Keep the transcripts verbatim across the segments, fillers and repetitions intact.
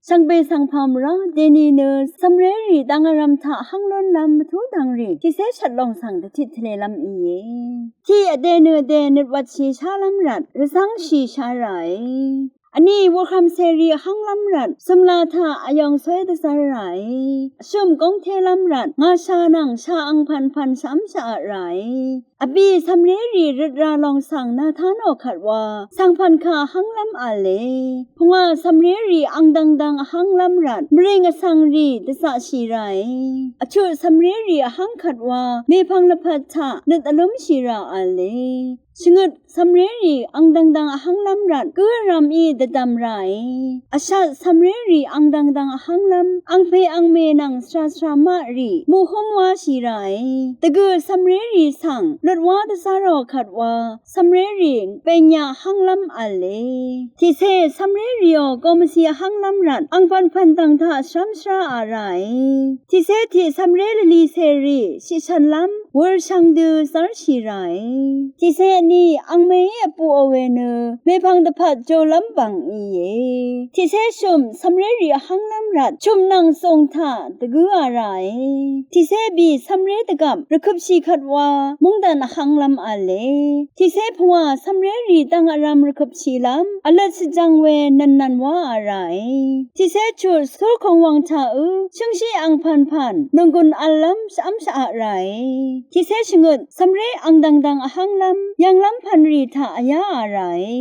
Shvngbe svng pàmvrá dèni nø cv̀mrérì dvng vrv̄m taq hv́ng lúnlv́m mvtú dv̀ngrì tiqcé shvt lòng svng dvtit tvlelv́m íe. Tiq vdè nø vdè nøtwvtshì shálv́m rvt rvcv́ngshì shá ràe. Vní wurhv̀m cèrì vhv́nglv́m rvt cø̀mlā taq vyòng cwé dvzv́r ràe. Vshø̀m góng télv́m rvt ngà shà nvng shà angpv̀npv̀n shv́mshaq ràe. Vbì cv̀mrérì røt rà lòng svng nvtánò kvt wa svngpv̀n kà vhv́nglv́m v̄le. Pungwà cv̀mrérì ang dvngdvng vhv́nglv́m rvt mvring vsvngrì dvzaqshì ràe. Vchuq cv̀mrérì vhv́ng kvt wa mèpvng lvpat taq nøt vlúmshì rà v̄le. Shvngøt cv̀mrérì ang dvngdvng vhv́nglv́m rvt gǿ vrv̄m í dvdv̀m ràe. Vshat cv̀mrérì ang dvngdvng vhv́nglv́m angpè angmè nvng svrasvra maqrì muqhúm wáshì ràe. Dvgø̀ cv̀mrérì svng lutwá dvzárò kvt wa cv̀mrérì bènyaq vhv́nglv́m v̄le. Tiqcé cv̀mrérìò gomvci vhv́nglv́m rvt angpv̀npv̀n dv̀ng taq shv́mshvráà ràe. Tiqcé tiq cv̀mré lvlì cèrì shiqshv̀nlv́m wur shvngdø zv́rshì ràe. Tiqcé vní angmèí vpuqò we nø mèpvng dvpvt jolv́m bv̀ng íe. Tiqcé shø̀m cv̀mrérì vhv́nglv́m rvt chø̀m nvng zùng taq dvgǿà ràe. Tiqcé bì cv̀mré dvgvp rvkøpshì kvt wa mungdàn vhv́nglv́m v̄le. Tiqcé pungwà cv̀mrérì dvng vrv̄m rvkøpshìlv́m vløt shvjv̄ng we nv̀nnv̀n wáà ràe. Tiqcé chuq Sókong wvng taqǿ shǿngshí angpv̀npv̀n nònggùn v̄llv́m shv́mshaq ràe. Tiqcé shvngøt cv̀mré ang dvngdvng vhv́nglv́m yv̀nglv́m pv̀nrì taq vyáà ràe.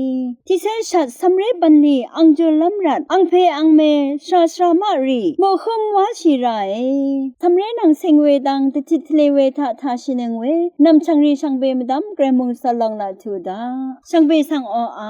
Tiqcé shvt cv̀mré bv̀nlì ang júllv́m rvt angpè angmè svrasvra maqrì muqhǿm wáshì ràe. Cv̀mré nvng ceng we dang dvtit tvle we taq tashìnøng we nv̀mchv̀ngrì shvngbe mvdv́m gvray mòngsvt lòng laq tuq daq. Shvngbe svng oqà